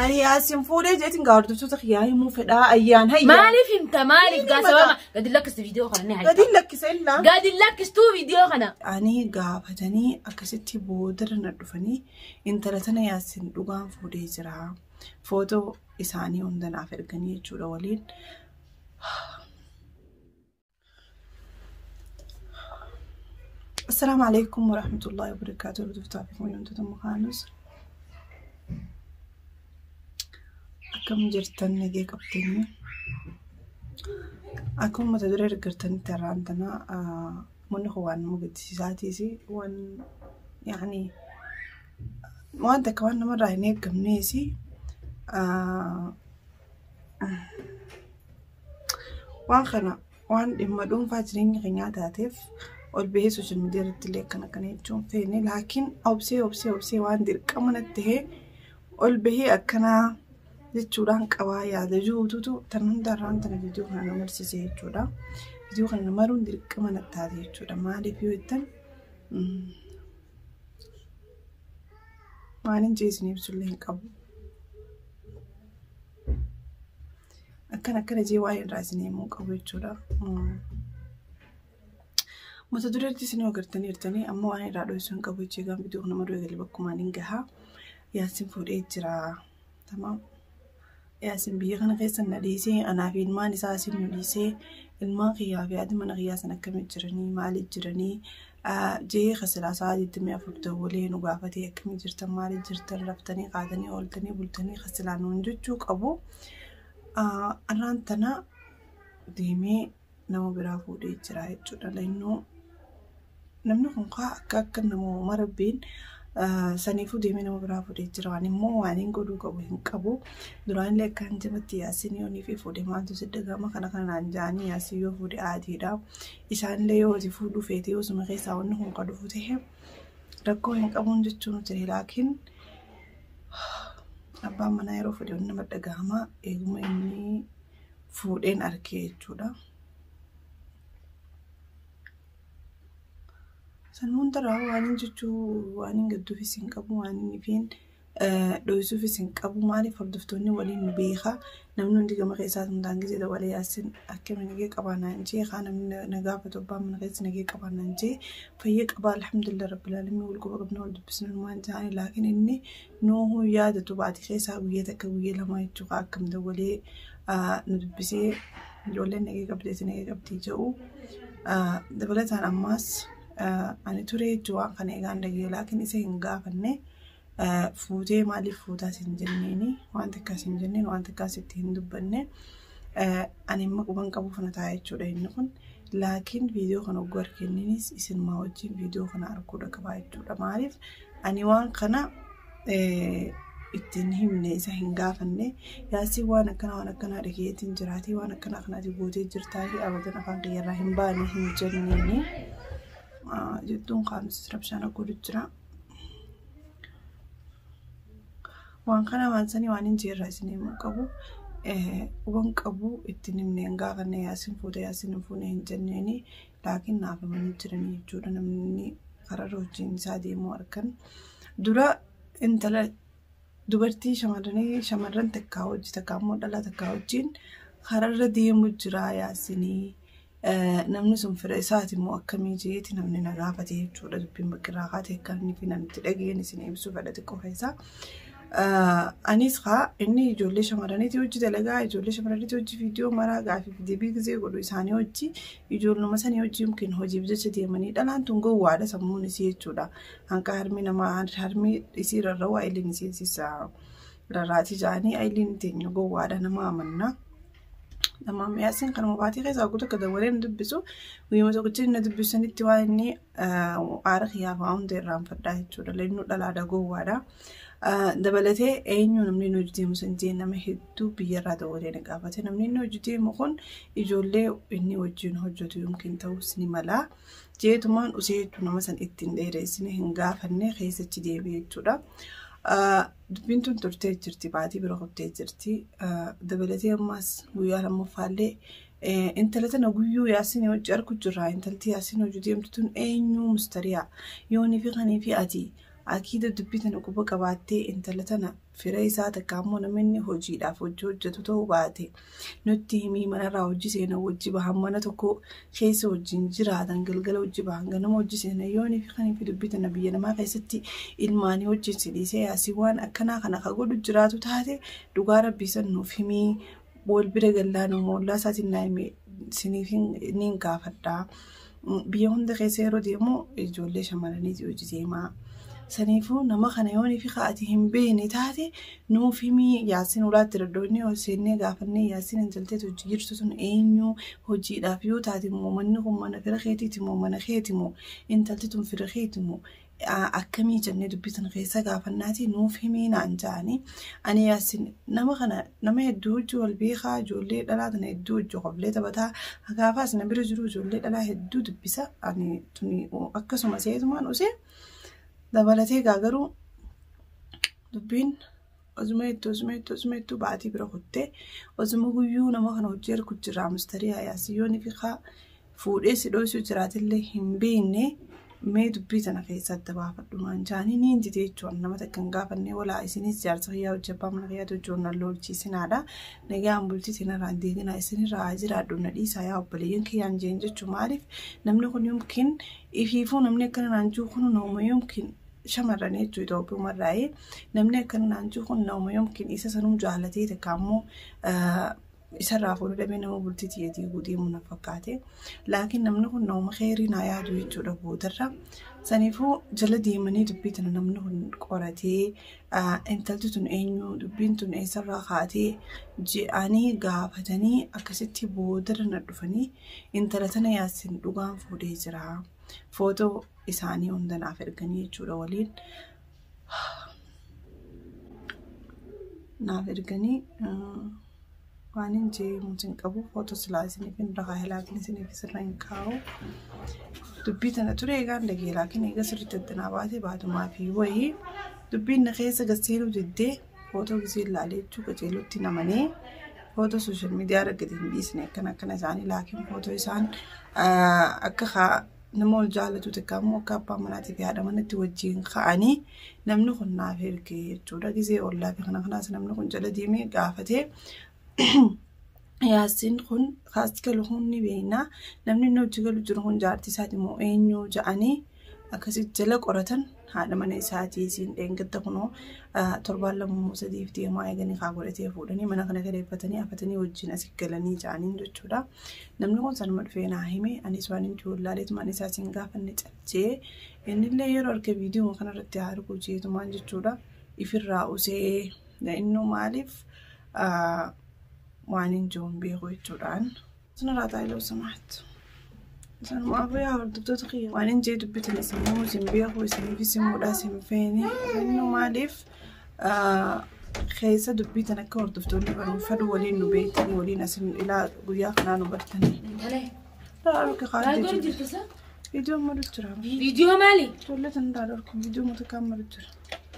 Ani Yaasin fuudhee jeetiin gaa hordoftoota kiyyaa himuu fedhaa ayyaan hayya. Maaliif himta maaliif Ni gaa himata. Sababa gadi lakkistu viidiyoo kana ni hayta. Gadi lakkisa illaa. Gadi lakkistuu viidiyoo kana. Ani gaafatanii akkasitti boodarra na dhufanii intala tana Yaasin dhugaan fuudhee jira. Footoo isaanii hunda naaf erganii jechuudha waliin. Assalaamu alaikum warahmatullahi wabarakaatuh. Hordoftoota fi hordoftoota mukaanus. Akkam jirtan nagee qabdanii? Akkuma mata duree argartanitti har'aan tana manni kun waan nama gaddisiisaatiis waan yaani waan takka waan namarraa hin eeggamnees waan kana waan dhimma dhuunfaa jireenya keenyaa taateef ol bahee sooshaal miidiyaa irratti illee akkana akkana jechuun feene laakiin obsee obsee obsee waan dirqama natti tahee ol bahee akkanaa jechuudhaan qabaa yaada jiruututu tan hundarraan tana viidiyoo kana na marsiise jechuudha. Viidiyoo kana na maruun dirqama natti taate jechuudha. Maaliif yoo jettan waan hin isin ibsullee hin qabu. Akkana akkana jee waan irraa isin himuu qabu jechuudha. Mata dureetti isin agartanii jirtanii amma waan irraa dho'isuu hin qabu jechuudha. Viidiyoo kana maruu eegalee bakkumaan hin gahaa. Yaasin fuudhee jira. Tamaam. Yaasin biyya kana keessa na dhiisee anaa fi ilmaan isaa isin nu dhiisee ilmaan kiyyaa fi haati mana kiyyaa san akkamitti jiranii maaliif jiranii jee kasilaa sa'a 24 dawwalee nu gaafatee akkamitti jirtan maaliif jirtan raftanii qaatanii ooltanii bultanii kasilaa nuun jechuu qabu. Arraan tana deemee nama biraa fuudhee jira jechuudha. Lannoo namni kun kaa akka akka nama uumaa rabbiin saniifuu deemee nama biraa fuudhee jira. Waan immoo waan hin godhuu qabu hin qabu. Duraanillee akka hin jabatti Yaasin yoo fi fuudhee maaltu si dhagahama kana kanaan jaanii Yaasin yoo fuudhe aadiidha. Isaanillee yoo hojii fuudhuu feete yoo suma keessaa wanni kun kan dhufu ta'e rakkoo hin qabuun jechuun ture laakiin abbaan manaa yeroo fuudhe wanni nama dhagahama eeguma inni fuudheen argee jechuudha. San hundarraa waan hin jechuu waan hin gadduufis hin qabu waan hin ifeen dho'isuufis hin qabu maaliif hordoftoonni waliin nu beeka namni hundi gama keessaa hundaan gisee dabalee Yaasin akkami nagee qabaa naan jee kaa namni na gaafatu abbaan mana keessa nagee qabaa naan jee fayya qabaa alhamdulillah rabbil aalamiin wal quba qabna wal dubbisna numaan jaanii laakiin inni nuuhuu yaadatu baatii keessaa guyyaa takka guyyaa lama jechuudha akkam dabalee nu dubbisee ijoolleen nagee qabdee nagee qabdii jedhu dabalataan ammaas ani ture jechuun waan kana egaan dhagee laakiin isa hin gaafanne fuutee maaliif fuutaas hin jenneeni waan takkaas hin jenneen waan takkaas itti hin dubbanne ani immoo quban qabu fana ta'a jechuudha inni kun laakiin viidiyoo kana ogguu arginninis isinuma wajjin viidiyoo kana arguudha qabaa jechuudha maaliif ani waan kana ittiin himne isa hin gaafanne Yaasiin waan akkanaa waan akkanaa dhageetiin jiraatee waan akkanaa kanaati gootee jirtaa fi abadan afaan kiyyarraa hin baane hin jenneeni jettuun kaanis rabshaan godhu jira. Waan kana waan sanii waan hin jeerraa isin himuu qabu. Waan qabu ittiin himne hin gaafanne Yaasiin fuute Yaasiin hin fuune hin jenneeni laakiin naaf himanii jiranii jechuudha namni kararra hojiin isaa deemuu argan. Dura intala dubartii shamarranii shamarran takkaa hojii takkaa immoo dhalaa takkaa wajjin kararra deemu jira Yaasinii. Namni sun fira isaati immoo akkamii jeeti namni na gaafate jechuudha dubbiin bakka irraa kaatee akka inni fi namni itti dhageen isin ibsuu fedha xiqqoo keessaa. Anis haa inni ijoollee shamarraniiti hojii dalagaa ijoollee shamarraniiti hojii viidiyoo maraa gaafii fi deebii gisee godhu isaanii hojii ijoolluma sanii hojii yookiin hojiif jecha deemanii dhalaan tun gowwaadha sammuun isii jechuudha. Hanqa harmi namaa harmi isii rarra'u ayiliin isii rarraatii ja'anii ayiliin teenya gowwaadha nama amanna. Tamaam Yaasin kanuma baatii keessaa guutuu akka dawwalee na dubbisu guyyuma tokkichi na dubbisanitti waan inni aara kiyyaaf waa hunda irraanfadhaa jechuudha. Lennuu dhalaadha gowwaadha. Dabalatee eenyu namni inni hojii deemu san jee nama hedduu biyyarraa dawwalee na gaafate. Namni inni hojii deemu kun ijoollee inni wajjin hojjetu yookiin ta'us ni mala. Jeetumaan usee jechuun nama san ittiin dheereessine hin gaafanne keessachi deebi'e jechuudha. Dubbiin tun turtee jirti baatii bira kuttee jirti. Dabalatee ammaas guyyaa lammaffaallee intala tana guyyuu Yaasin hojii argu jirra. Intalti Yaasin hojii deemtu tun eenyu mustariyaa yoonii fi kanii fi ati akiida dubbii tana quba qabaattee intala tana Fira isaa takka ammoo namni hojiidhaaf hojii hojjetu ta'uu baate nutti himii manarraa hojii seenan hojii bahan mana tokko keessa wajjin jiraatan galgala hojii bahan ganama hojii seenan yoonii fi kan fi dubbitan biyya namaa keessatti ilmaanii wajjin si dhiisee yaasii waan akkanaa kana ka godhu jiraatu taate dhugaa rabbii san nuuf himii wal bira gallaa nu moollaa isaatiin naa hime siniif niin gaafadhaa. Biyya hunda keessa yeroo deemu ijoollee shamarraniiti hojii deemaa. Saniifuu nama kana yoonii fi ati hin beekne taate nuuf himii yaasiin ulaatti daddoonnee ol seennee gaafannee yaasiin intalteet hojii jirtu sun eenyu hojiidhaaf yoo taate immoo manni kun mana fira keetiiti moo mana keeti moo intalti tun fira keeti moo akkamii jennee dubbitan keessa gaafannaati nuuf himii naan ja'anii ani yaasiin nama kana nama hedduu hojii wal beekaa ijoollee dhalaa tana hedduu hojii qoblee taphataa gaafaas na bira jiru ijoollee dhalaa hedduu dubbisa ani tuni akkasuma seetumaan usee. Dabalatee egaa garuu dubbiin osuma hedduu osuma hedduu osuma hedduu baatii bira kuttee osuma guyyuu nama kana hojii ergu jira mustarii hayaasii yoon fi fuudhee si dhoosuu jiraatillee hin beekne mee dubbii tana keessatti baafadhu naan jaanii niin dide jechuun nama takka hin gaafanne walaa isinis jaarsa kiyyaa hojii abbaa mana kiyyaa hojii na lolchiisinaadha. Nagaan bultii sinarraa hin deeginaa isinirraa haa jiraadhu na dhiisaa yaa obboleeyyan kiyyaan jeen jechuun maaliif namni kun yookiin ifiifuu namni akkana naan jiru kun nama yookiin shamarran jechuun Itoophiyaa namni akkana naan jiru kun nama yookiin isa sanuu jaalatee takka ammoo isarraa fuudhuu dhabee nama bultii xiyyeetii deemu na fakkaate. Laakiin namni kun nama xeerii naa yaadu jechuudha boodarra. Saniifuu jala deemanii dubbii tana namni kun qoratee intalti tun eenyu dubbiin tun eessarraa kaatee je'anii gaafatanii akkasitti boodarra na dhufanii intala tana yaasin dhugaan fuudhee jira. Footoo isaanii hunda naaf erganii jechuudha waliin. Naaf erganii waan hin jee mutiin qabu footoo silaa isiniif hin rakaa laakiin isiniif sirra hin kaa'u. Dubbii tana ture eegaan dhagee laakiin eega sirriitti addanaa baate baatumaa fi wayii dubbiin na keessa gasseenuu diddee footoo gisee ilaalee jechuu qajeelutti namanii footoo sooshaal miidiyaa irra gadi hin dhiisne akkana akkana isaanii laakiin footoo isaan akka nama ol jaallatu takka immoo akka abbaa manaatii fi haadha manatti wajjin ka'anii namni kun naaf erge jechuudha. Gisee ollaa fi kana kanaas namni kun jala deemee gaafatee Yaasiin kun kaas galu kun ni beekna. Namni inni hojii galu jiru kun jaartii isaati moo eenyu ja'anii akkasitti jala qoratan haadha mana isaatii isiin dheengadda kunoo torbaan lama moo sadiif deemaa eeganii kaa godhatee fuudhanii mana kana galeeffatanii hafatanii wajjin asii galanii ja'aniin jechuudha. Namni kun sanuma dhufee naa hime anis waan hin jiru laaleetumaan isaa siin gaafanne calchee innillee yeroo arge viidiyoo kanarratti haa arguu jeetumaan jechuudha. Ifirraa usee innuu maaliif waan hin jiru hin beeku jechuudhaan. Sanarraa taa'ee loo samaatti. Sanumaafuu yaa hordoftoota kiyya waan hin jee dubbitan isin himuu isin beeku isiniifis himuudhaa isin feene innuu maaliif keessa dubbitan akka hordoftoonni baruun fedhu waliin nu beektanii waliin asin ilaa guyyaa kanaa nu bartanii. Intalee. Laa harka Maal kaa'atee godhu jiru. jirtu sa? Viidiyoo malu jira. Viidiyoo maali? Ijoollee tan irraa dhorku viidiyoo mata kaan malu jira.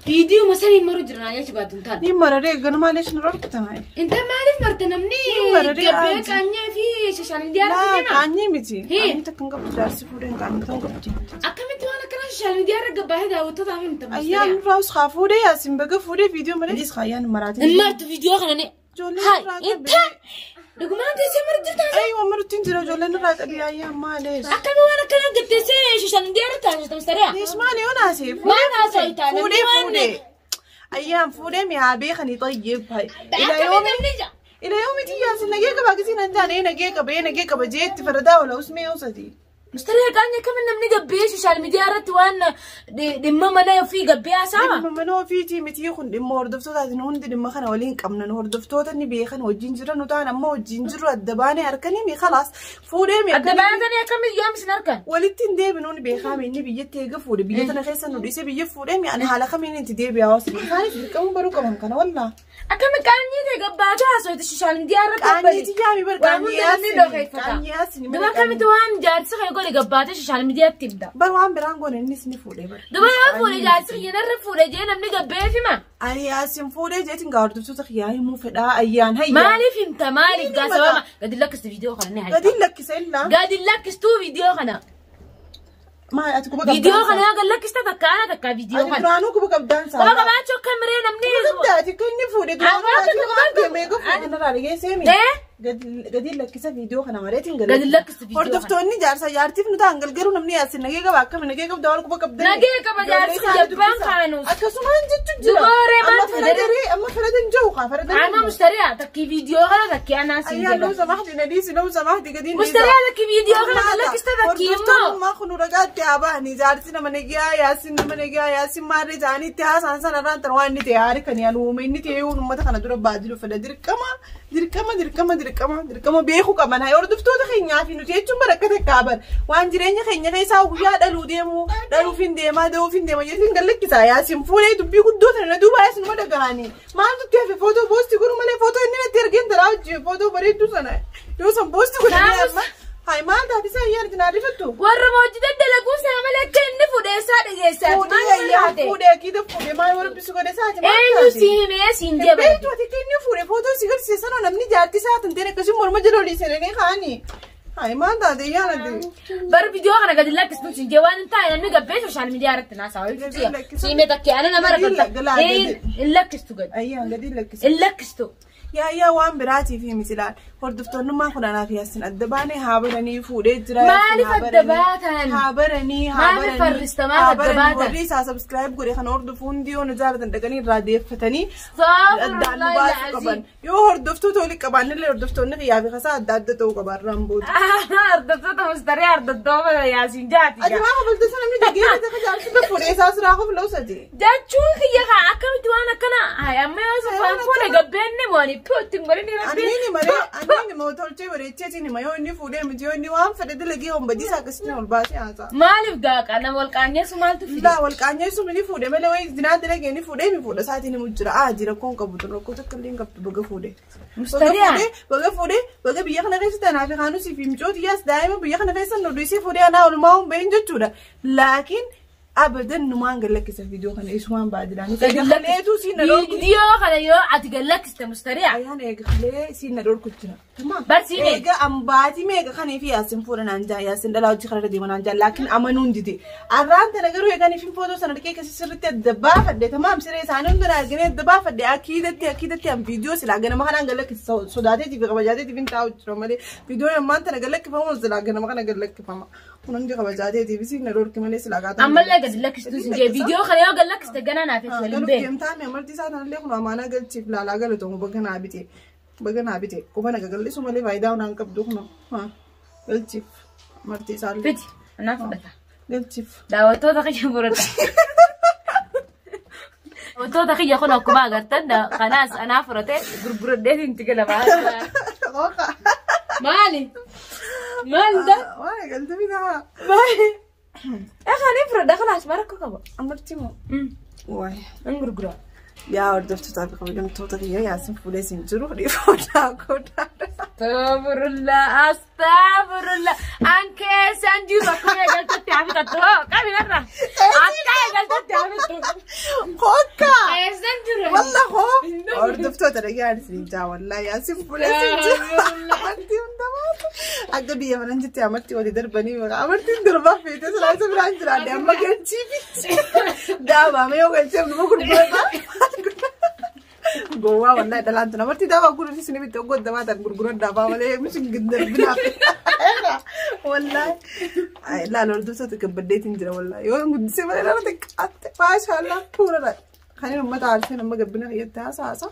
Viidiyoo masaniin maru jira naa jechi baatu hin taane. Ni mararee ganama malee isin dhorkitan. Inta maaliif marte namni Mararee gabbee aadi. qaanyee fi sooshaal miidiyaa Laa irratti deema? qaanyii miti. Hii. Qaanyii takka hin qabdu jaarsi fuudheen qaanyii ta'uu qabdi. Akkamitti waan akkana sooshaal miidiyaa irra gabbaatee daawwattootaaf himta Ayyaan mustariyaa? irraa us haa fuudhee yaasin baga fuudhee viidiyoo malee. Is ayyaan maraatiin. Hin martu viidiyoo kana ni. Ijoolleen Hai, irraa inta qabee. dhugumaan teessee mara jirta. Aywa marutti hin jira ijoolleen irraa qabee ayyaan maalees. Akkami waan akkana gatteessee sooshaal miidiyaa irratti haasofta mustariyaa? Lees maali yoo naasee Maal haasofta? Namni fuudhee waan fuudhee. Ayyaan fuudhee mi'aa beekanii xayyeef hayi. Ila Akkami yoomi namni ja. ila yoomi xiyyaasi nagee qaba kisiin an taane nagee qaba nagee qaba jeetti faradaa ola usmee usati. Mustariyaa qaanya akkami namni gabbee sooshaal miidiyaa irratti waan dhimma mana ofii gabbee haasa'ama? Dhimma mana ofiitii miti kun dhimma hordoftootaatiin hundi dhimma kana waliin qabnan hordoftoota ni beekan wajjin jiran nu ta'an amma wajjin jirru adda baanee harkanii mi khalaas fuudhee mi Adda baatanii akkami yoom isin harkan? walitti hin deebinu ni beekame inni biyyatti eega fuudhe biyya tana keessa nu dhiise biyya fuudhee mi ani haala kamiin itti deebi'a hawaasni isaanis dirqama baruu qaban kana wallaa. Akkami qaanyii ta'e gabbaatee haasofte sooshaal miidiyaa irratti Qaanyii xiyyaami bar Waan qaanyii hunda namni yaasini dhokeeffata. qaanyii yaasini Duba akkamitti waan jaarsi kee godhe gabbaatee sooshaal miidiyaatti himta? bar waan biraan goone innis ni fuudhee bar. Duba yoo fuudhe jaarsi kiyya narra fuudhe jee namni gabbee hima. Ani yaasin fuudhee jeetiin gaa hordoftoota kiyyaa himuu fedhaa ayyaan hayyaa. Maaliif himta maaliif Ni gaa mata. sababa gadi lakkistu viidiyoo kana ni Gadi hayta. lakkisa illaa. Gadi lakkistuu viidiyoo kana. Maal ati quba qabdaa? Viidiyoo kana yoo gallakkista takka ana takka viidiyoo Ati kana. duraanuu quba qabdaan saa. Quba qabaachuu akka miree namni. Qabdaa ati kan inni fuudhe duraanuu Amma ati quba waan qabdu. deemee gofu kanarraa dhageessee mi? Eh? Gadi lakkisa viidiyoo kana mareetiin Gadi lakkisa viidiyoo kana. Hordoftoonni jaarsa jaartiif nu ta'an galgaruu namni yaasin nagee qaba akkami nagee qabda waan quba qabda. Nagee qaba jaarsi jabbaan kaanus. Akkasumaan jechuun jira. Dubaree Amma maaltu farada fedhe? ree amma farada hin jiru kaa farada. Ama mustariyaa takkii viidiyoo kana takkii anaa siin Ayyaa jedha. loo samahti nadiisi loo samahti gadi. Mustariyaa takkii viidiyoo kana gallakkista takkii immoo. Hordoftoonni kun ragaatti haa ba'anii jaarsi nama nagiyaa yaasin nama nagiyaa yaasin maarree jaanii itti haasaan sana irraan tan waan inni ta'e haari kan yaalu uume inni ta'e uummata kana dura baadilu fedha dirqama dirqama dirqama dirqama dirqama beekuu qaban haa hordoftoota keenyaa fi nuti jechuun bara akka takkaa bara waan jireenya keenya keessaa guyyaa dhaluu deemu dhaluuf hin deemaa da'uuf hin deema jechuun gallakkisaa yaasin fuudhee dubbii guddoo tana na duuba yaasin uma dhagahanii maaltu itti hafe footoo poostii godhu malee footoo inni natti ergeen taraa hojii footoo bareedduu sana yoo san poostii godhanii amma Hai maal taate isaa ayyaana itti naadhifattu? Warra hojii daddalaguu isaa malee akka inni fuudhee isaa dhageessaa. Fuudhee ayyaa fuudhee akiida fuudhee maal warabbisu godhe isaati maal Eenyu taate? si himee siin jeba. Beektu ati akka inni fuudhee footoo si garsiise sana namni jaartii isaa tan akkasii morma jala olii seenanii kaanii. Hai maal taate ayyaana ati? Bar viidiyoo kana gadi lakkistuu siin jee waan hin taane namni gabbee sooshaal miidiyaa irratti naasaa Gadi lakkisu. Siimee takkee ana nama Gadi rakkata. galaa gadi. Hin lakkistu gadi. Ayyaan gadi lakkisa. Hin lakkistu. Yaa yaa waan biraatiif himi silaan hordoftoonnummaan kun anaaf yaasin adda baanee haa baranii fuudhee jira. Maaliif adda baatan? Haa baranii haa Maaliif baranii. farrista? Maaf haa adda baranii. baatan? Warri isaa subscribe godhe kana hordofu hundi yoo nu jaalatan dhaqanii irraa deeffatanii addaan nu baasuu qaban. Yoo hordoftoota walii qabaannillee hordoftoonni xiyyaa fi kasaa adda adda ta'uu qaba irraan booda. Hordoftoota mustarii hordoftoota yaasiin jaati. Ati maa kafaltee sana namni dhagee ta'e jaarsi fuudhee isaa siraa kofla usati. Jechuun kiyya kaa akkamitti waan akkana amma yoo safaan fuudhe gabbeenni mo'anii pootti hin godhin Anniin malee anniin immoo tolchee bareecheetiin hima yoo inni fuudhee miti yoo inni waan fedhe dalagee hombadiisa akkasitti ol baasee haasa'a. Maaliif gaaqa nama wal qaanyeessu maaltu fide? Laa wal qaanyeessu mini fuudhe malee wayi zinaa dalagee inni fuudhee mi fuudha isaatiin himu jira. Aa jira koon qabu tun rakkoo takka illee hin qabdu baga fuudhe. Mustariyaa. Baga fuudhee baga biyya kana keessa tanaa fi kaanusii fi micooti yaas daa'ima biyya kana keessa nu duisee fuudhee anaa olmaa hin bahin jechuudha. Laakiin abadan numaan gallakkisa viidiyoo kana isumaan baadilaan. Eegaleetu siin na dhorku. Viidiyoo kana yoo ati gallakkiste mustariyaa. Ayaan eegalee siin na dhorku jira. Barsiine. Eega ambaatii meeqa kanii fi yaasin fuudha naan jaa yaasin dhalaa hojii kanarra deema naan jaa laakiin amanuun dide. Arraan tana garuu eeganii fi footoo sana dhaqee akkasii sirriitti adda baafadhe tamaam siree isaanii hunda na arginee adda baafadhe akiidatti akiidatti an viidiyoo silaa ganama kanaan gallakkisa sodaateetiif kabajaateetiif hin taa'u jira malee viidiyoon ammaan tana gallakkifamu silaa ganama kana gallakkifama. Kun hundi kabajaateetiif siin na dhorki malee silaa gaataa. Ammallee gadi lakkistuu siin jee viidiyoo kana yoo gallakkiste gana naaf waliin Galuuf beeku. deemtaa amartii isaa tanallee kun amaanaa galchiif laalaa galatomu baga naa bite. Baga naa bite. Quba naga gallisu malee faayidaa hunaan qabdu kun galchiif amartii isaallee. Fiti anaaf fudhata. Galchiif. Daawwattoota kiyya fudhata. Daawwattoota kiyya kun akkuma agartan kanaas anaa fudhate gurguradhee itti gala. Ooqa. Maali? Maal da? Waan galti bitaa. Maali? Egaa fudhadha kanaas maal akka qaba? Amartii moo? Waay. Nan gurgura. Yaa hordoftootaa fi kabajamtoota kiyya yaasin fuudhee siin jiru dhiifoodhaa godhaa. Astaghfirullah, astaghfirullah. An keessan jiru akkuma eegaltatti haa fixattu. Hoo, qabi narra. Akka eegaltatti haa fixattu. Hokka! Keessan jiru. Wallah hoo! Hordoftoota dhagaan isin jaa wallahi yaasin fuudhee siin jiru. Amartii hunda baatu. Akka biyya faranjitti amartii walii darbanii maqaa amartiin darbaa feete silaa isa biraan jiraadhe amma galchii fi daabaame yoo galchee nama gurgurata. Gowwaa wallahi dhalaan tun amartii daabaa gurgurti isin bitte oggoo dabaatan gurguran daabaa malee misin gindarbinaaf. Wallahi. Laal hordoftoota gabbaddeetiin jira wallahi. Yoo guddisee malee nama xiqqaatte maashaallah puura Kan inni uummata aarsee nama gabbina kiyyatti haasa.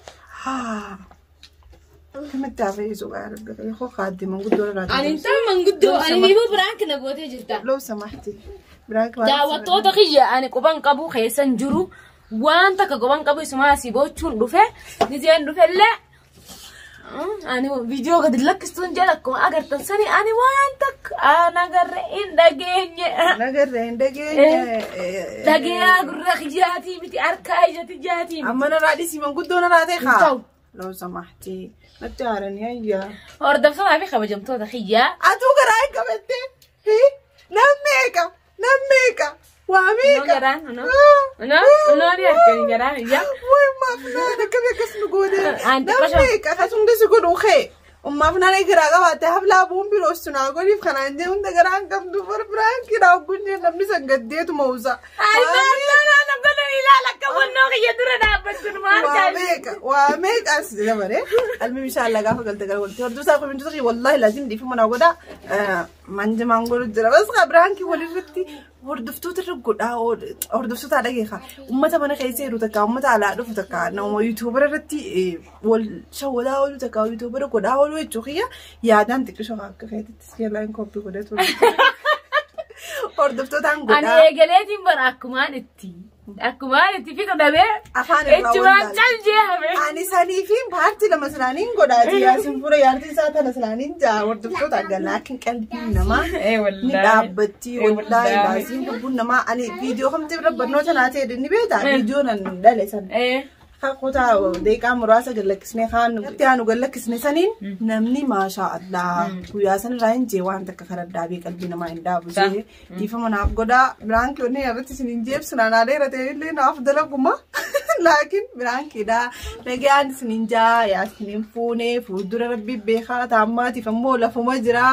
Kamitti hafee suuqaa argate koo kaaddi manguddoo irraa. Ani intal manguddoo ani miifuu biraan kana gootee jirta. Loo samahti. Biraan Daawwattoota kiyya ani quban qabu keessan jiru waan takka quban qabu isuma asii gochuun dhufe nizeen dhufellee ani viidiyoo gadi lakkistuun jedha akkuma agartan sani ani waan takka an agarre hin dhageenye. Nagarree hin dhageenye. Dhageeyaa gurra kiyyaatii miti harkaa ija tiyyaatii miti. Amma narraa dhiisii manguddoo narraa ta'e kaa. Ta'u. Loo samahti. Natti haaranii ayyaa. Hordoftootaa fi kabajamtoota kiyyaa. Atuu garaa hin qabattee. Nam meeqa? Nam meeqa? Waa meeqa? Garaan, no, no, no, ni harkani garaan iyyaa. Way maafnaan akkamii akkas nu goone? Anti Nam qasha- meeqa? Kas hundi si godhu kee. Ummaaf naan garaa qabaatte haflaa bu'uun biroostu naa godhiif kanaan jee hunda garaa hin qabdu bar piraankiidha hogguun jee namni san gaddeetu mawusa. Ay, maal godhan ilaala akka wannoo kiyya dura dhaabbattu maal Waa meeqa waa meeqa as dabare almi bishaan lagaa galte gara walitti hordofaa kun wallahi laazim dhiifama naa godha manja maangoo jira bas biraankii walirratti hordoftoota irra godhaa hordoftoota dhageeka ummata mana keessa jiru takka ummata alaa dhufu takka nama yuutuubara irratti wal shawwadaa oolu takka yuutuubara godhaa oolu jechuu kiyya yaadaan xiqqishoo akka feetitti seelaan koppii godhatu hordoftootaan Ani godhaa eegaleetiin bara akkumaan itti fixa dhabee Afaan irraa ichumaan wallaale. cal jee hafe. Ani sanii fi paartii lama silaaniin godhaati yaasin fura yaartii isaa tana silaaniin jaa hordoftoota aga laakiin qalbiin namaa ni dhaabbatti wallaahi laasiin lubbuun namaa ani viidiyoo kamti bira barnoota naa ta'e ni beektaa viidiyoo nan dhale san. Kutaa deeqaa muraasa gallakkisnee kaan itti aanu gallakkisne saniin namni maashaa Allah guyyaa sanirraa hin jee waan takka karaa dhaabee qalbii namaa hin dhaabu jee dhiifama naaf godhaa biraankii onnee irratti isin hin jeebsu naanaa dheerate illee naaf dalaguma laakiin biraankiidha nagaan isin hin jaa yaa isin hin fuune fuuldura rabbii beekaa taammaatiif ammoo lafuma jira.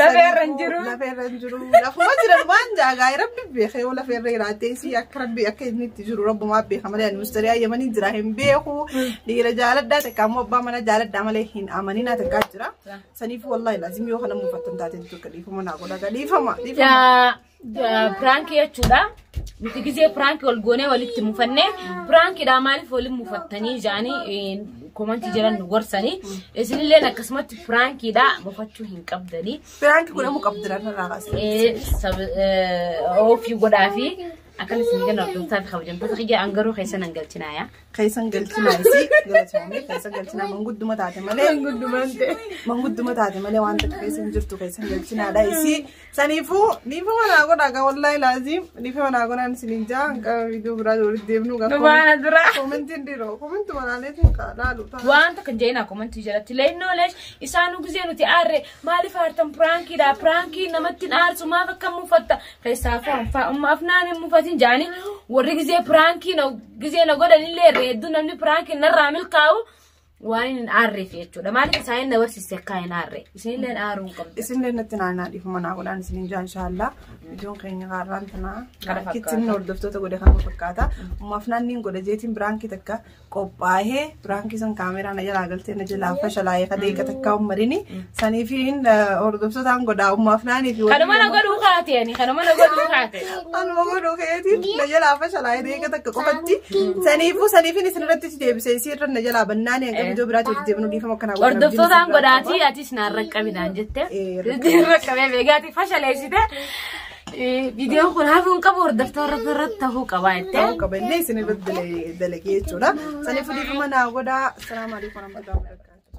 Lafeerra hin jiru. Lafeerra hin jiru lafuma jiran waan jaagaa rabbi beekee yoo lafeerra jiraatee si akka rabbi akka inni itti jiru rabbumaa beeka malee ani mustariyaa yamanii jira hin beeku dhiira jaaladhaa takka ammoo abbaa mana jaaladhaa malee hin amaninaa takkaa jira saniif wallahi laazim yoo kana muufattan taate tokko dhiifama naa godha dhiifama dhiifama. Piraankii jechuudha. Nuti gizee piraankii wal goonee walitti mufannee piraankiidha maaliif waliin mufattanii jaanii komantii jiran nu gorsanii isinilleen akkasumatti piraankiidha mufachuu hin qabdanii. Piraanki godhamuu qabdi irraa kaasee. Ofii godhaa fi akkan isin jennu hordoftoota fi kabajamtoota kiyya angaruu keessan hin galchinaaya. Keessan galchinaa isii galatoomee keessan galchinaa mangudduma taate malee. Mangudduma taate malee waan takka keessa hin jirtu keessan galchinaadha isii. Saniifuu dhiifama naa godhaa gaa wallaahi laaziim dhiifama naa godhaan isin hin jaa hanqa viidiyoo biraa walitti deemnu gaa. Dhumaana dura. Komentiin dhiiroo komentuma laaleetiin laalu ta'a. Waan takka hin jeenaa komentii jalatti leennoo leesh isaanuu gizee nuti aarre maaliif aartan piraankiidha piraankii namatti hin aarsu maaf akka mufatta keessaafuu anfaa umma afnaan hin mufatin jaanii warri gizee piraankii na gizee na godhanillee irra hedduu namni piraankii narraa milkaa'u waan hin aarreef jechuudha maaliif isaan na barsiise akka hin aarre isinillee aaruu hin qabdu. Isinillee natti naannaa dhiifama naa godhaan isin hin jaa inshaallah. Viidiyoon keenya har'aan tanaa Kana fakkaata. kittin hordoftoota godhe kana fakkaata. Ummaaf naanniin godhe jeetiin biraankii takka qophaa'ee biraankii san kaameraa na jalaa galtee na jalaa fashalaa'ee kadeeqa takka ummarini. Saniifiin hordoftootaan godhaa ummaaf naanii fi Kanuma na godhuu kaate ani kanuma na godhuu kaate. Anuma godhuu keetiin na jalaa fashalaa'ee deeqa takka qofatti. Saniifuu saniifin isin irratti deebisee isii irra na jalaa bannaani hanga viidiyoo biraatti walitti deebinu dhiifama akkanaa godhan. Hordoftootaan godhaatii atis naan raqqabinaan jette. Raqqabee beekaati fashaleessite. Viidiyoon kun hafuu hin qabu hordoftoota irratti ta'uu qaba jettee. Ta'uu qaba illee isin irratti dalagee jechuudha. Saniifuu dhiifama naa godhaa. Assalaamu alaikum warahmatullahi wabarakatuh.